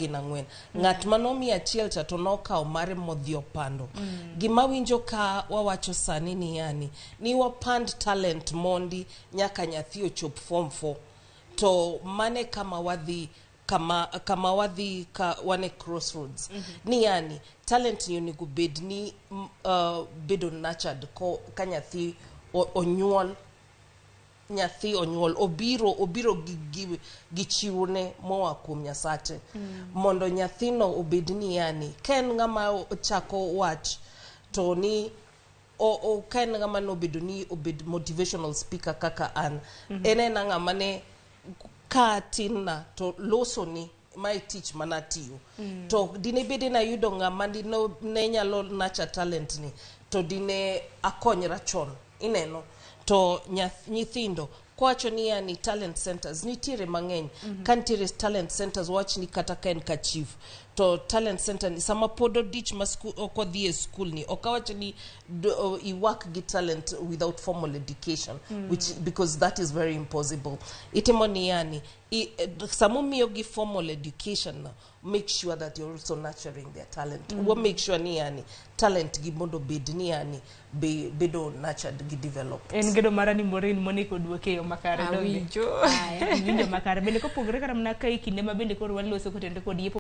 Gin ang'wen. Ng'at ma nomi achiel cha to nokawo mare modhi opando. Gima winjo ka wawacho sani ni yani, ni wapand talent mondi nyaka nyathi ochop form 4. To mane kama wadhi kama, kama wadhi ka wan e crossroads. Ni yani, talent ni onego bed ni bedo nurtured ko, ka nyathi onyuol nyathi onyuol obiro obiro gi, gi, gi chiwone moa kuom Nyasache mondo nyathino obed ni yani ka en ng'ama chako wach to ni o, o, ka en ng'ama nobedo ni obed motivational speaker kaka an en ena ng'ama ne ka tin na to loso ni mae tich manatiyo to dine bede nayudo ng'ama dino ne nyalo nurture talent ni to dine akonyra chon ineno to nyithindo kowacho ni yani talent centers nitiere mang'eny ka nitiere talent centers wach ni kata ka en ka chief to talent center ni sama pod odich ma ok odhi e school ni ok awach ni i work gi talent without formal education which because that is very impossible itimo ni yani samomiyogi formal education no make sure that you're also nurturing their talent mm. make sure ni yani talent gi mondo bed ni yani be, bedo nurtured gi developed. En gedo mara ni Maureen Monique oduoke e yo makare donge? Awinjo. Aya, iwinjo makare. Bende kopogore kata mana ka e kinde ma bende koro waloso kotenore kod yepo